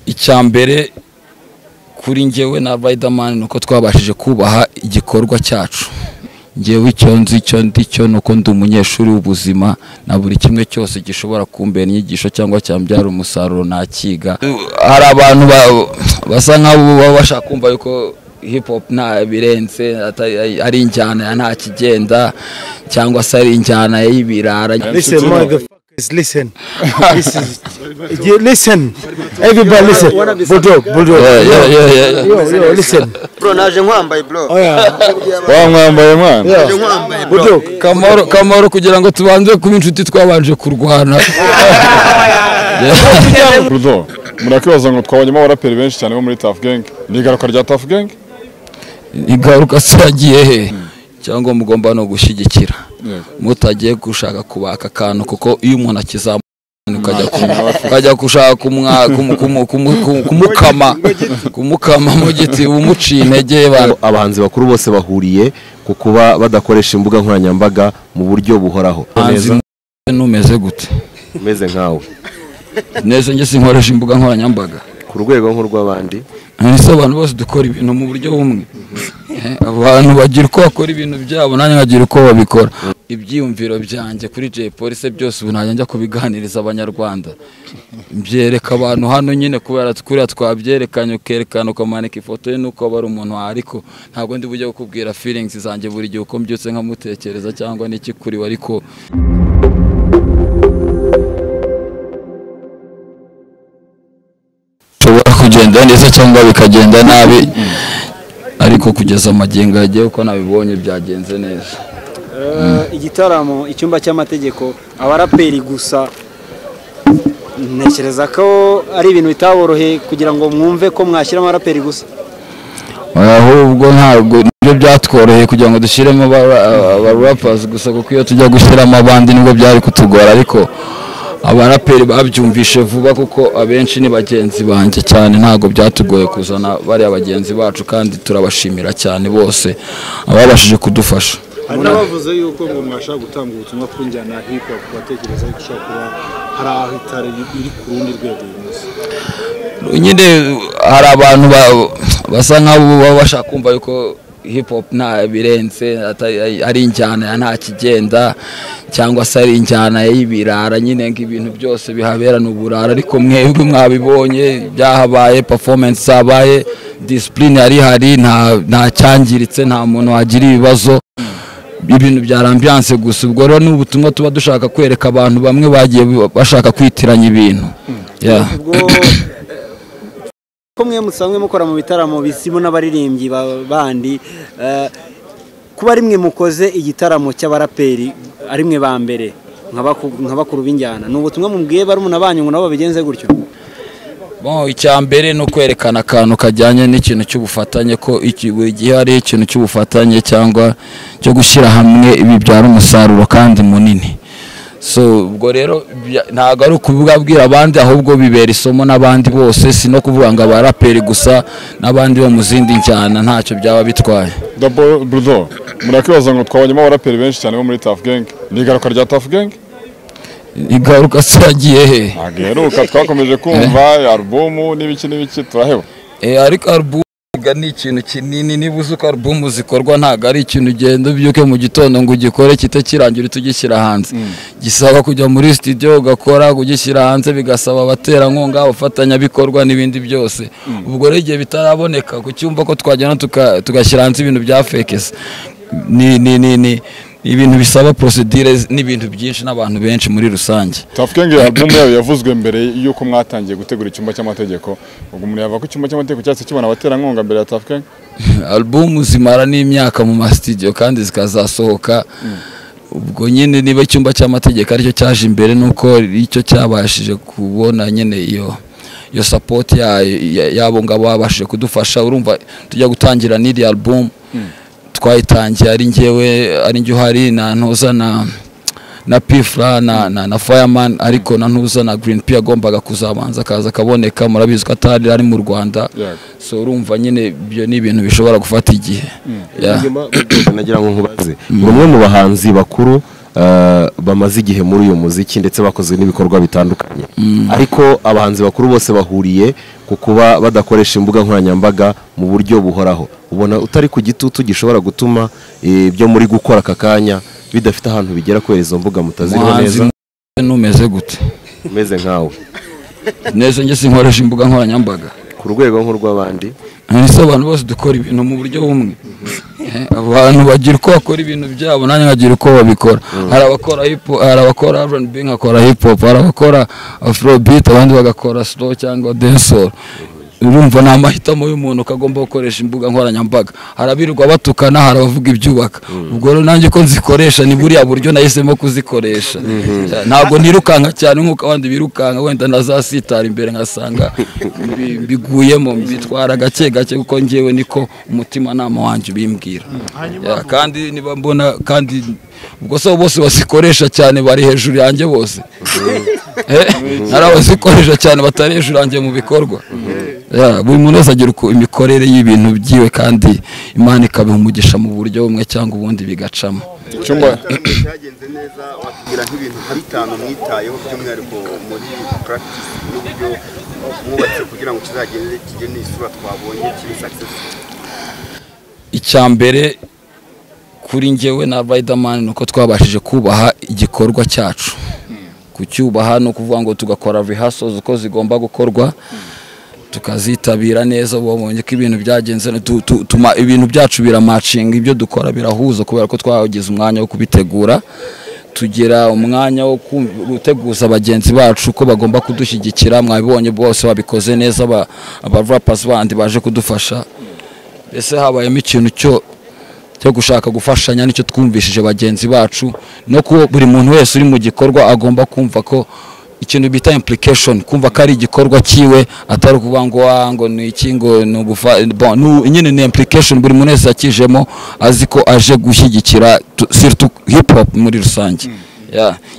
Icyambere kuri njyewe na Riderman nuko twabashije kubaha igikorwa cyacu. Njyewe icyo nzi cyo ndicyo nuko ndi umunyeshuri w'ubuzima na buri kimwe cyose gishobora kumbera inyigisho cyangwa cyambyara umusaruro nakiga. Hari abantu basa nk'abo baba bashaka kumva yuko hip hop nta birenze, ari injyana nta kigenda cyangwa se ari injyana y'ibirara. Listen, motherfuckers, listen. This is, you listen. Everybody listen. Bulldog, Bulldog. Yeah. Yo, yo, listen. Bro, naje nkwambaye bro. Oh yeah. Wa mwambaye mwana. Yeah. Naje nkwambaye bro. Bulldog. Kamaro, Kamaro, kugira ngo tubanze kuba inshuti twabanje kurwana. Bulldog, murakibaza ngo twabonyemo abaraperi benshi cyane bo muri Tuff Gang. Ni igaruka rya Tuff Gang? Igaruka se yagiye he? Cyangwa mugomba no gushyigikira. Mutagiye gushaka kubaka akantu, kuko iyo umuntu akizamuka ukajya gushaka kumukama mu giti umuciye intege. Abahanzi bakuru bose bahuriye ku kuba badakoresha imbuga nkoranyambaga mu buryo buhoraho. Numeze gute? Umeze nkawe. Nese njye sinkoresha imbuga nkoranyambaga ku rwego nk'urw'abandi. Ese abantu bose dukora ibintu mu buryo bumwe. Abantu bagira uko bakora ibintu byabo, nanjye nkagira uko babikora. Ibyiyumviro byanjye kuri Jay Polly byose ubu najya njya kubiganiriza abanyarwanda, mbyereka abantu hano nyine kubera kuriya twabyerekanye, ukerekana ukamanika ifoto ye nuko aba ari umuntu, ariko ntabwo ndi bujye kukubwira feelings zanjye buri gihe uko mbyutse nkamutekereza cyangwa n'iki kuri we, ariko bishobora kugenda neza cyangwa bikagenda nabi, ariko kugeza amagingo yagiye uko nabibonye byagenze neza. Igitaramo icyumba cy'amategeko abaraperi gusa, ntekereza ko ari ibintu bitaboroheye kugira ngo mwumve ko mwashyiramo abaraperi gusa. Ahubwo ntabwo nibyo byatworoheye kugira ngo dushyiremo abaraperi gusa, kuko iyo tujya gushyiramo abandi nibwo byari kutugora, ariko abaraperi babyumvishe vuba kuko abenshi ni bagenzi banjye cyane, ntabwo byatugoye kuzana bariya bagenzi bacu kandi turabashimira cyane bose ababashije kudufasha. Hari n'abavuze yuko ngo mwashaka gutanga ubutumwa ku njyana hip hop, batekereza ko ishobora kuba hari aho itari iri ku rundi rwego uyu munsi. Nyine hari abantu basa nk'abo baba bashaka kumva yuko hip hop nta birenze, ari injyana nta kigenda cyangwa se ari injyana y'ibirara nyine ngo ibintu byose bihabera ni uburara, ariko mwebwe mwabibonye byahabaye, performance zabaye, discipline yari ihari, nta cyangiritse, nta muntu wagira ibibazo, ibintu bya ambiance gusa. Ubwo rero ni ubutumwa tuba dushaka kwereka abantu bamwe bagiye bashaka kwitiranya ibintu. Ko mwe musanzwe mukora mu bitaramo bisimo n'abaririmbyi bandi, kuba ari mwe mukoze igitaramo cy'abaraperi ari mwe ba mbere nka bakuru b'injyana, ni ubutumwa mubwiye barumuna banyu ngo nabo babigenze gutyo? Bon, icyambere no kwerekana akantu kajyanye n'ikintu cy'ubufatanye, ko buri gihe hari ikintu cy'ubufatanye cyangwa cyo gushyira hamwe bibyara umusaruro kandi munini. So ubwo rero ntabwo ari ukubwira abandi, ahubwo bibera isomo n'abandi bose, si no kuvuga ngo abaraperi gusa n'abandi bo mu zindi njyana ntacyo byaba bitwaye. Bulldog, murakibaza ngo twabonyemo abaraperi benshi cyane bo muri Tuff Gang. Ni igaruka rya Tuff Gang? Igaruka se yagiye he? Ntabwo iheruka, twakomeje kumva alubumu n'ibiki n'ibiki turaheba. Ariko alubumu ni ikintu kinini, niba uzi uko alubumu zikorwa ntabwo ari ikintu ugenda ubyuke mu gitondo ngo ugikore kitakirangira tugishyira hanze. Gisaba kujya muri studio ugakora, kugishyira hanze bigasaba abaterankunga, abafatanyabikorwa n'ibindi byose. Ubwo rero igihe bitaraboneka ku cyumba ko twagenda tugashyira hanze ibintu bya fake, ni ibintu bisaba procedure n'ibintu byinshi n'abantu benshi muri rusange. Tuff Gang album yayo yavuzwe mbere yuko mwatangiye gutegura icyumba cy'amategeko. Ubwo umuntu yava ku cyumba cy'amategeko cyase kibona abaterankunga mbere ya Tuff Gang? Album zimara n'imyaka mu ma studio kandi zikazasohoka. Ubwo nyine niba icyumba cy'amategeko aricyo cyaje imbere nuko icyo cyabashije kubona nyine iyo support yabo ngabo babashije kudufasha. Urumva tujya gutangira n'iri album twayitangiye ari njyewe, ari njye uhari na Ntuza na Pifra na Fireman, ariko na Ntuza na Green P agombaga kuzabanza akaza akaboneka, murabizi ko atari ari mu Rwanda. So urumva nyine ibyo ni ibintu bishobora gufata igihe. Nagira ngo nkubaze, umwe mu bahanzi bakuru bamaze igihe muri uyu muziki ndetse bakoze n'ibikorwa bitandukanye, ariko abahanzi bakuru bose bahuriye ku kuba badakoresha imbuga nkoranyambaga mu buryo buhoraho. Ubona utari ku gitutu gishobora gutuma ibyo muri gukora aka kanya bidafite ahantu bigera kubera izo mbuga mutaziriho neza? Numeze gute? Umeze nkawe neza, njye sinkoresha imbuga nkoranyambaga ku rwego nk'urw'abandi. Ese abantu bose dukora ibintu mu buryo bumwe, abantu bagira uko bakora ibintu byabo, nanjye nkagira uko babikora. Hari abakora hip hop, hari abakora R&B, nkakora hip hop, hari abakora afrobeat, abandi bagakora slow cyangwa dancehall. Urumva ni amahitamo y'umuntu ko agomba gukoresha imbuga nkoranyambaga. Hari abirirwa batukana, hari abavuga ibyubaka. Ubwo rero nanjye ko nzikoresha ni buriya buryo nahisemo kuzikoresha. Ntabwo nirukanka cyane nk'uko abandi birukanka, wenda nazasitara imbere nkasanga mbiguyemo, mbitwara gake gake kuko njyewe niko umutimanama wanjye ubimbwira. Kandi niba mbona kandi ubwo se bose bazikoresha cyane bari hejuru yanjye bose, hari abazikoresha cyane batari hejuru yanjye mu bikorwa. Buri muntu wese agira imikorere y'ibintu byiwe, kandi Imana ikabiha umugisha mu buryo bumwe cyangwa ubundi bigacamo. Icyumba cyagenze neza, watubwira nk'ibintu nka bitanu mwitayeho by'umwihariko muri practice n'uburyo mwubatse kugira ngo kizagende kijye n'isura twabonye kiri successful? Icya mbere kuri njyewe na Riderman ni uko twabashije kubaha igikorwa cyacu. Kucyubaha ni ukuvuga ngo tugakora rehearsals uko zigomba gukorwa, tukazitabira neza. Ubonye ko ibintu byagenze, ibintu byacu biramacinga, ibyo dukora birahuza kubera ko twagize umwanya wo kubitegura, tugira umwanya wo guteguza bagenzi bacu ko bagomba kudushyigikira. Mwabibonye bose babikoze neza, aba rappers bandi baje kudufasha. Ese habayemo ikintu cyo gushaka gufashanya, nicyo twumvishije bagenzi bacu, no ko buri muntu wese uri mu gikorwa agomba kumva ko ikintu bita implication, kumva ko ari igikorwa cyiwe, atari ukuvuga ngo ngo ni iki, ngo ni ugufa, bon nyine ni implication buri muntu wese akijemo azi ko aje gushyigikira surtout hip hop muri rusange.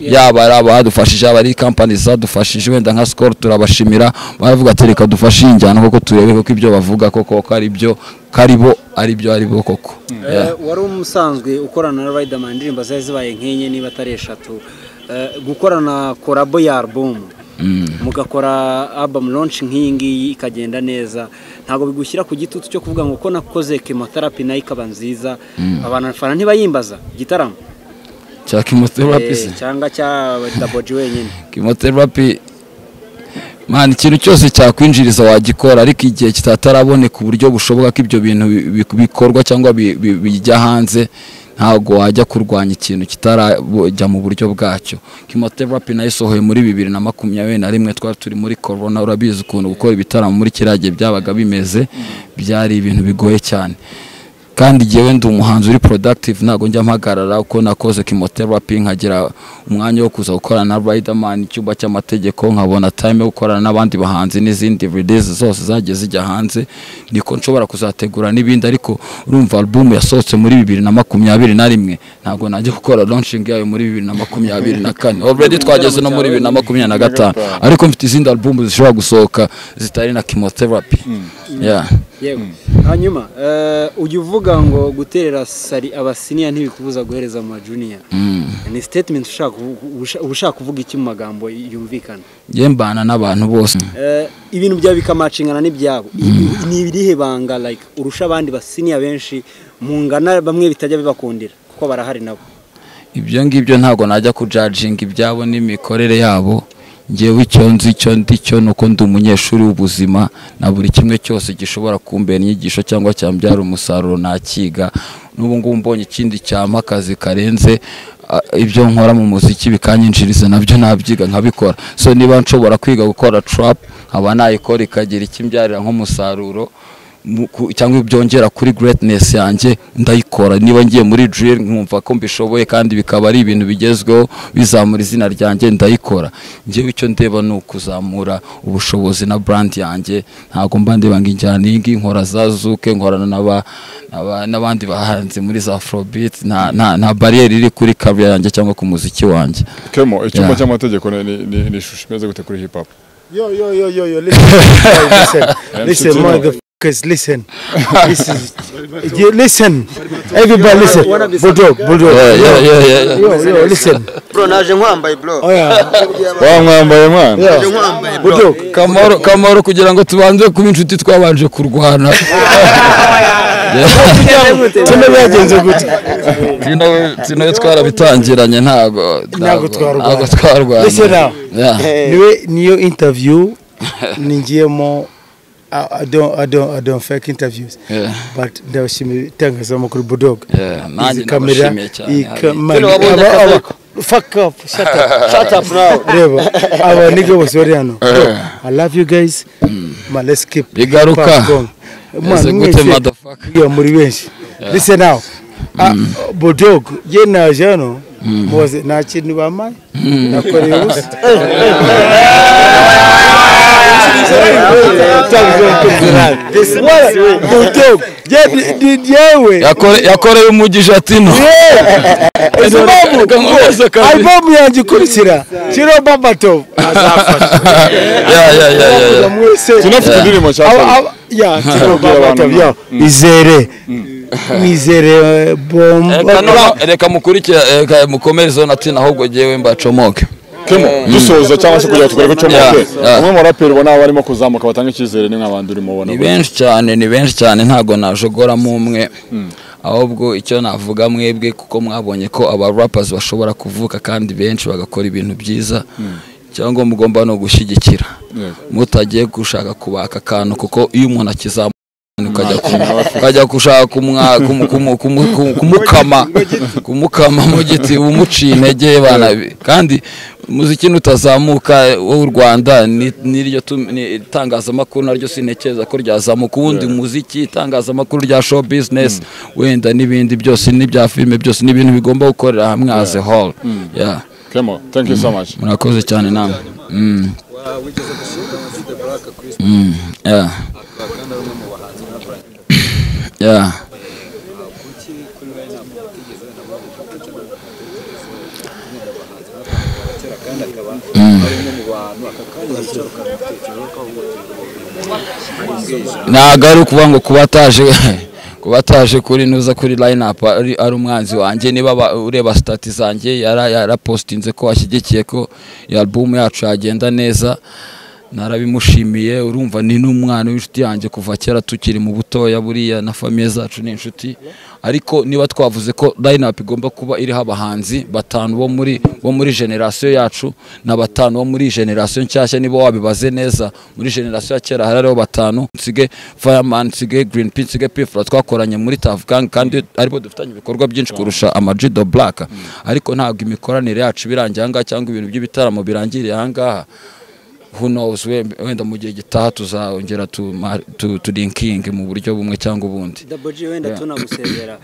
Yaba ari abadufashije, yaba ari companies zadufashije, wenda nka Skol turabashimira, baravuga ati reka dufashe injyana koko turebe koko ibyo bavuga koko ko ari byo, karibo ari byo ari bo koko. Wari umusanzwe ukorana na Riderman indirimbo zari zibaye nkenye niba atari eshatu, gukorana collabo ya album, mugakora album launch nk'iyi ngiyi ikagenda neza, ntabwo bigushyira ku gitutu cyo kuvuga ngo ko nakoze chemotherapy nayo ikaba nziza, abantu bafana ntibayimbaza igitaramo cya chemotherapy se cyangwa cya Double G wenyine? Chemotherapy man, ikintu cyose cyakwinjiriza wagikora, ariko igihe kitataraboneka uburyo bushoboka ko ibyo bintu bikorwa cyangwa bijya hanze, ntabwo wajya kurwanya ikintu kitarajya mu buryo bwacyo. Chemotherapy nayo isohoye muri 2021, twari turi muri corona, urabizi ukuntu gukora ibitaramo muri kiriya gihe byabaga bimeze, byari ibintu bigoye cyane. Kandi jyewe ndi umuhanzi uri productive, ntabwo njya mpagarara. Uko nakoze chemotherapy nkagira umwanya wo kuza gukorana na Riderman icyumba cy'amategeko, nkabona time yo gukorana n'abandi bahanzi n'izindi release zose zagiye zijya hanze, niko nshobora kuzategura n'ibindi. Ariko urumva album yasohotse muri 2021, ntabwo najya gukora launching yayo muri 2024, already twageze no muri 2025, ariko mfite izindi album zishobora gusohoka zitari na chemotherapy. Yego. Hanyuma ujya uvuga ngo guterera sari abasiniya ntibikubuza guhereza mu junior, ni statement ushaka kuvuga iki mu magambo yumvikana? Njye mbana n'abantu bose, ibintu byabo bikamacingana n'ibyabo. Ni irihe banga like urusha abandi basiniya benshi mungana, bamwe bitajya bibakundira kuko barahari nabo? Ibyo ngibyo ntabwo najya kujudging ibyabo n'imikorere yabo. Njyewe icyo nzi icyo ndi cyo ni uko ndi umunyeshuri w'ubuzima, na buri kimwe cyose gishobora kumbera inyigisho cyangwa cyambyara umusaruro nakiga. N'ubu ngubu mbonye ikindi cyampa akazi karenze ibyo nkora mu muziki bikanyinjiriza, nabyo nabyiga nkabikora. So niba nshobora kwiga gukora trap nkaba nayikora ikagira ikimbyarira nk'umusaruro cyangwa byongera kuri greatness yanjye, ndayikora. Niba ngiye muri drill nkumva ko mbishoboye kandi bikaba ari ibintu bigezweho bizamura izina ryanjye, ndayikora. Njyewe icyo ndeba ni ukuzamura ubushobozi na brand yanjye, ntabwo mba ndeba ngo injyana iyi ngiyi nkora za zuke, nkorana n'abandi bahanzi muri za afrobeat, nta barriere iri kuri career yanjye cyangwa ku muziki wanjye. Kemo, icyumba cy'amategeko ni ishusho imeze gute kuri hip hop? Yo yo yo yo yo, listen, listen, listen, mother. Guys, listen. This is, listen. Everybody listen. Bulldog, Bulldog. Yeah. Yo, listen. Bro, naje nkwambaye bro. Oh yeah. Wa mwambaye mwana. Naje nkwambaye bro. Bulldog. Kamaro kugira ngo tubanze kuba inshuti twabanje kurwana. Tuna byagenze gute? Tino twarabitangiranye ntago twarwana. Listen now. Niwe niyo interview ningiyemo. I don't fake interviews. Yeah. But ndabashimiye itangazamakuru Bulldog. Yeah, nanjye ndabashimiye cyane. Fuck up, shut up. Shut up now. Reba, aba nigga bose bari hano. I love you guys. Man, let's keep bigaruka. Man, gute motherfucker. Yo, muri benshi. Listen now. Bulldog, ye naje hano. Mubaze nta kintu bamaye. Nakoreye ubusa. Yakoreye umugisha Tino. Album yanjye ikurikira Tino Babatov azafasha. Yeah. Tino afite indirimbo nshya. Yeah, Tino Babatov yo izere. Nizere bomba. Reka mukurikira, reka mukomereze na Tino ahubwo jewe mbacomoke. Kemo dusoza cyangwa se kugira tugareke comoke. Umwe mu raperi ubona barimo kuzamuka batanga icyizere ni nk'abandi urimo ubona. Ni benshi cyane ntago najogoramo umwe. Ahubwo icyo navuga mwebwe kuko mwabonye ko aba rappers bashobora kuvuka kandi benshi bagakora ibintu byiza cyangwa mugomba no gushyigikira. Mutagiye gushaka kubaka akantu kuko iyo umuntu akizamuka ukajya gushaka kumukama mu giti umuciye intege bana kandi muziki nutazamuka wo Rwanda n'iryo itangazamakuru naryo sintekereza ko ryazamuka ubundi muziki itangazamakuru rya show business wenda n'ibindi byose n'ibya filme byose n'ibintu bigomba gukorera hamwe as a whole. Yeah. Kemo, thank you so much. Murakoze cyane namwe. Yeah. Yeah. Ntabwo ari ukuvuga ngo kuba ataje kuri nuza kuri line up ari umwanzi wanjye. Niba ureba stati zanjye yarapostinze ko ashyigikiye ko album yacu yagenda neza, narabimushimiye. Urumva ni n'umwana w'inshuti yanjye kuva kera tukiri mu butoya, buriya na famille zacu ni inshuti. Ariko niba twavuze ko line up igomba kuba iriho abahanzi batanu bo muri generation yacu na batanu bo muri generation nshyashya, niba wabibaze neza muri generation ya kera hariho batanu, nsige Fireman, nsige Green P, nsige P-Fla twakoranye muri Tuff Gang kandi aribo dufitanye ibikorwa byinshi kurusha Ama G The Black. Ariko ntabwo imikoranire yacu birangiye ahangaha cyangwa ibintu by'ibitaramo birangiriye ahangaha. Who knows, wenda mu gihe gitaha tuzongera tu linking mu buryo bumwe cyangwa ubundi. Double G wenda tunagusezera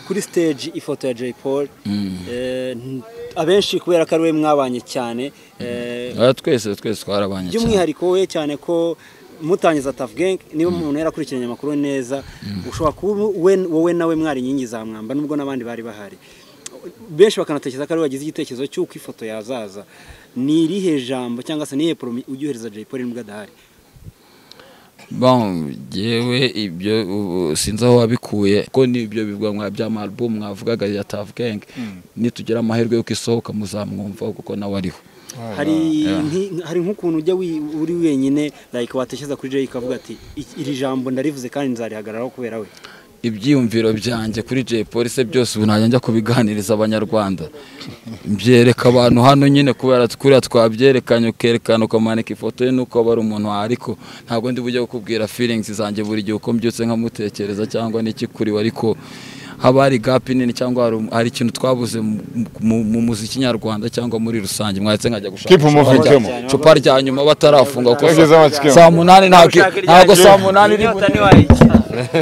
kuri stage ifoto ya Jay Paul, abenshi kubera ko ari we mwabanye cyane, twese twarabanye cyane, by'umwihariko we cyane ko mutangiza Tuff Gang, niba umuntu yarakurikiranye amakuru neza ushobora kuba wowe nawe mwari inkingi za mwamba nubwo n'abandi bari bahari, benshi bakanatekereza ko ari we wagize igitekerezo cy'uko ifoto yazaza. Ni irihe jambo cyangwa se nihe promi ujyohereza Jay Polly nubwo adahari? Bon, jewe ibyo sinzi aho wabikuye ko nibyo bivuga mwa bya album mwavugaga ya Tuff Gang, nitugera amahirwe yo kisohoka muzamwumva kuko nawe ariho. Hari nk'ukuntu ujya uri wenyine like watekereza kuri Jay ukavuga ati iri jambo ndarivuze kandi nzarihagararaho kubera we. Ibyiyumviro byanjye kuri Jay Polly se byose ubu najya njya kubiganiriza abanyarwanda, mbyereka abantu hano nyine kubera kuriya twabyerekanye, ukerekana ukamanika ifoto ye nuko aba ari umuntu, ariko ntabwo ndi bujye kukubwira feelings zanjye buri gihe uko mbyutse nkamutekereza cyangwa n'iki kuri we, ariko haba hari gap nini cyangwa hari ikintu twabuze mu muziki nyarwanda cyangwa muri rusange. Mwahetse nkajya gushaka icupa rya nyuma batarafunga kuko saa 8 ntabwo saa 8 iri.